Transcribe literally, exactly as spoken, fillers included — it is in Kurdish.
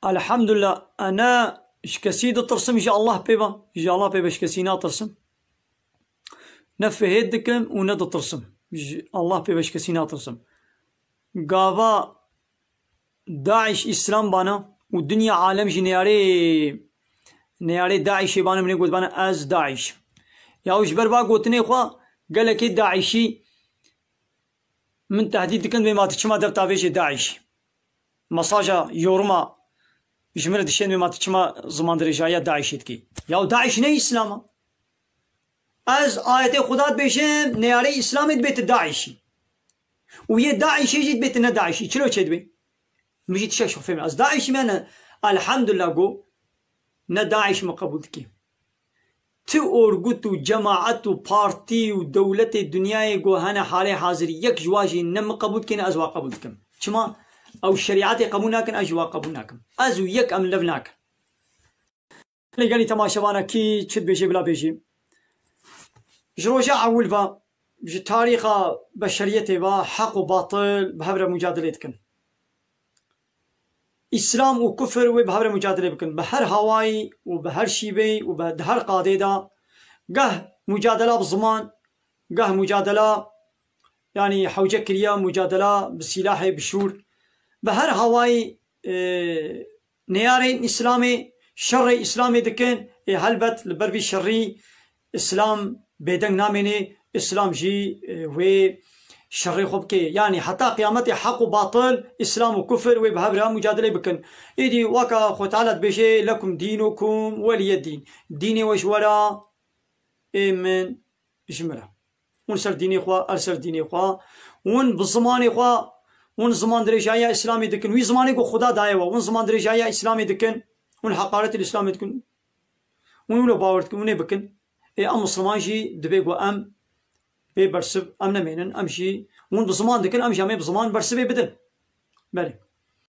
Elhamdulillah, e, ne ji kesî ditirsim, ji Allah pê ve, ji Allah pê ve ji kesî natirsim. Ne fihêt dikim û ne ditirsim. Ji Allah pê ve ji kesî natirsim. Gava DAIŞ îslam bana û dinya alem jî neyarê, neyarê DAIŞê bana, min ê gotbana ez DAIŞ. Ya ji ber va gotinê xwe gelekê DAIŞî min tehdît dikin, dibê ma tu çima dev tavêjê DAIŞ? Mesaja, yoruma ji min re dişên, dibê ma tu çima zimandirêjahiya DAIŞê dikî? Ya DAIŞ ne îslam a. Ez ayetê Xuda dibêjim, neyarê îslamê dibê tu DAIŞî. Û yê DAIŞê jî dibê tu ne DAIŞî. Çilo çêdibê? Min jî tişek ji xwe fêm. Ez DAIŞî me ne. Elhamdulillah go, ne DAIŞ min qebûl dikî. Ti orgut û cemaet û partî û dewletê dinyayê go hene halê hazirî, yek ji wa jî ne min qebûl dikê ne ez wa qebûl dikim. Çima? Ew şerîetê qebûl nakin, ez ji wa qebûl nakim. Ez û yek em lev nakin. Gelî, gelî temaşevana kî çi dibêjê bila bêjî. Ji roja ewil ve, ji tarîxa beşeriyetê ve heq û batil bi hev re mucadelê dikin. Îslam û kufir wê bi hev re mucadelê bikin. Bi her hawayî û bi her şîveyî û bi, di her qadê de geh mucadela bi ziman, geh mucadela, yanî hewce kiriye, mucadela bi sîlahê, bi şûr. Bi her hawayî, e, neyarên Îslamê, şerê Îslamê dikin. Ê helbet li ber vî şerî Îslam bêdeng namêne, Îslam jî, e, wê şerê xwe bike. Yanî heta qiyametê heq û batil, Îslam û kufir wê bi hev re mucadelê bikin. Îdî weka Xwe Teala dibêje, "Lekum dînukum weliyedîn." Dînê we ji we re ê min ji min re. Hûn ser dînê xwe, er ser dînê xwe. Hûn bi zimanê xwe, hûn ziman dirêjahiya Îslamê dikin. Wî zimanê ku Xuda daye we, hûn ziman dirêjahiya Îslamê dikin. Hûn heqaretê li Îslamê dikin. Hûn wilo bawer dikin, hûn ê bikin. Ê em Misliman jî dibê ku em bê bersiv, em nemênin, em jî hûn bi ziman dikin, em jî em ê bi ziman bersivê bidin. Belê.